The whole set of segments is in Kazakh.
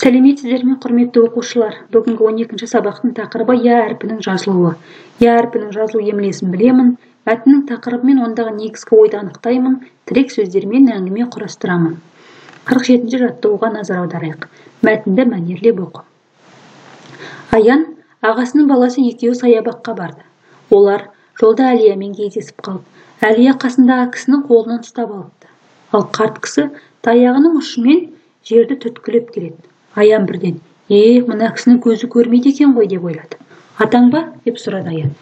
Сәлеметсіздер ме, құрметті оқушылар? Бүгінгі 12-ші сабақтың тақырыбы Я әрпінің жазылуы. Я әрпінің жазылу емлесін білемін, мәтіннің тақырыбы мен ондағы негізгі ойды анықтаймын, тірек сөздермен әңгіме құрастырамын. 47-ші жаттығуға назар аударайық. Мәтінді мәнерлеп оқы. Аян ағасының баласы екеуі саябаққа барды. Олар жолда Әлиямен кездесіп қалды. Әлия қасындағы кісінің қолынан ұстап алыпты. Ал қарт кісі таяғының ұшымен жерді түрткілеп келеді. Аян бірден, мына кісінің көзі көрмейді екен ғой деп ойлады. Атаң ба? Деп сұрады Аян.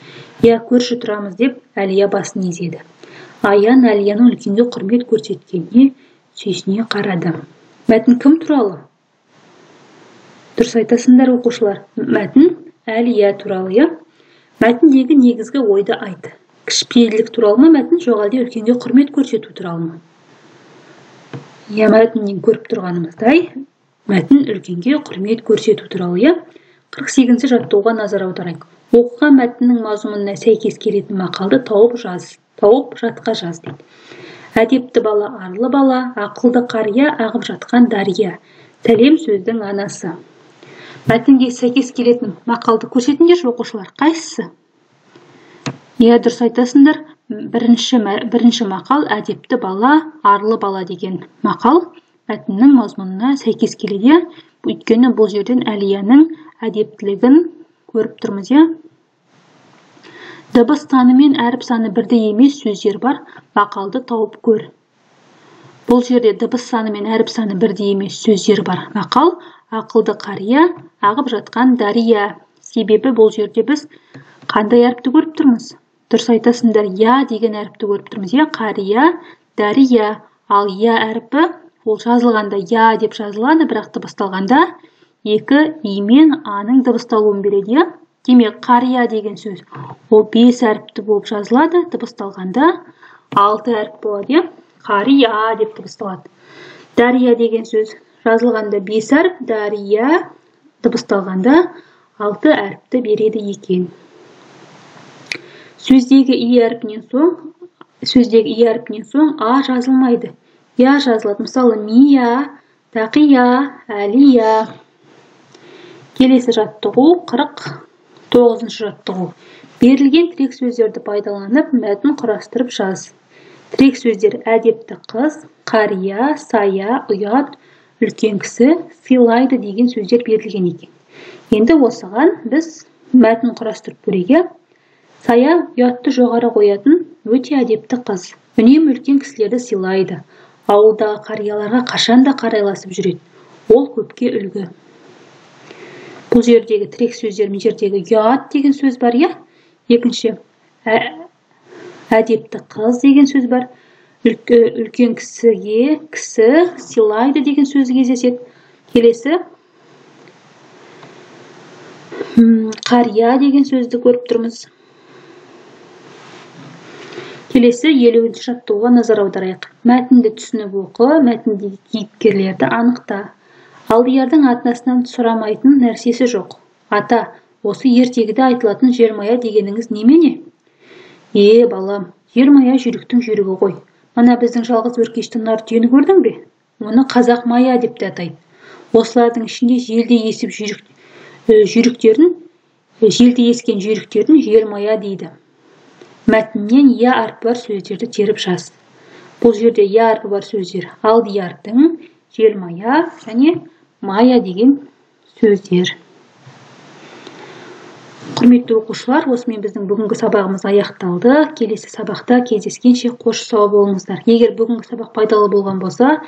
Иә, көрші тұрамыз деп Әлия басын изеді. Аян Әлияның үлкенге құрмет көрсеткеніне сүйсіне қарады. Мәтін кім туралы? Дұрыс айтасыңдар, оқушылар. Мәтін Әлия туралы, иә? Мәтіндегі негізгі ойды айт. Кішіпейілділік туралы ма мәтін, жоқ әлде үлкенге құрмет көрсету туралы ма? Иә, мәтіннен көріп тұрғанымыздай, мәтін үлкенге құрмет көрсету туралы, иә? 48-ші жаттығуға назар аударайық. Оқыған мәтіннің мазмұнына сәйкес келетін мақалды тауып жаз, тауып жатқа жаз дейді. Әдепті бала арлы бала, ақылды қария ағып жатқан дария. Сәлем сөздің анасы. Мәтінге сәйкес келетін мақалды көрсетіңдерші, оқушылар, қайсысы? Иә, дұрыс айтасыңдар. Бірінші мақал әдепті бала, арлы бала деген мақал мәтіннің мазмұнына сәйкес келеді. Өйткені бұл жерден Әлияның әдептілігін көріп тұрмыз, иә? Дыбыс саны мен әріп саны бірдей емес сөздер бар, мақалды тауып көр. Бұл жерде дыбыс саны мен әріп саны бірдей емес сөздер бар. Мақал ақылды қария, ағып жатқан дария. Себебі бұл жерде біз қандай әріпті көріп тұрмыз? Дұрыс айтасыңдар, я деген әріпті көріп тұрмыз, иә? Қария, дария. Ал я әрпі ол жазылғанда я деп жазылады, бірақ дыбысталғанда екі и мен аның дыбысталуын береді, иә? Демек, қария деген сөз ол 5 әріпті болып жазылады, дыбысталғанда 6 әріп болады, иә? Қария деп дыбысталады. Дария деген сөз жазылғанда 5 әріп, дария дыбысталғанда 6 әріпті береді екен. Сөздегі и әрпінен соң, а жазылмайды. Я жазылады. Мысалы, мия, тақия, әлия. Келесі жаттығу 49-шы жаттығу. Берілген тірек сөздерді пайдаланып, мәтін құрастырып жаз. Тірек сөздер әдепті қыз, қария, сая, ұят, үлкен кісі, сыйлайды деген сөздер берілген екен. Енді осыған біз мәтін құрастырып көрейік. Сая ұятты жоғары қоятын өте әдепті қыз. Үнемі үлкен кісілерді сыйлайды. Ауылдағы қарияларға қашанда қарайласып жүреді. Ол көпке үлгі. Бұл жердегі тірек сөздер, мына жердегі ұят деген сөз бар, иә? Екінші, әдепті қыз деген сөз бар. Үлкен кісіге кісі сыйлайды деген сөз кездеседі. Келесі, қария деген сөзді көріп тұрмыз. Келесі 50-ші жаттығуға назар аударайық. Мәтінді түсініп оқы, мәтіндегі кейіпкерлерді анықта. Алдиярдың атасынан сұрамайтын нәрсесі жоқ. Ата, осы ертегіде айтылатын желмая дегеніңіз немене? Е, балам, желмая жүйріктің жүйрігі ғой. Мына біздің жалғыз өркешті нар түйені көрдің бе? Оны қазақ мая деп те атайды. Осылардың ішінде желде есіп жүйріктерін, желде ескен жүйріктерін желмая дейді. Мәтіннен я әрпі бар сөздерді теріп жаз. Бұл жерде я әрпі бар сөздер алдиярдың, желмая және мая деген сөздер. Құрметті оқушылар, осымен біздің бүгінгі сабағымыз аяқталды. Келесі сабақта кездескенше қош сау болыңыздар. Егер бүгінгі сабақ пайдалы болған болса,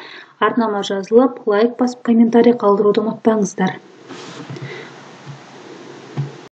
арнама жазылып, лайк басып, комментарий қалдыруды ұмытпаңыздар.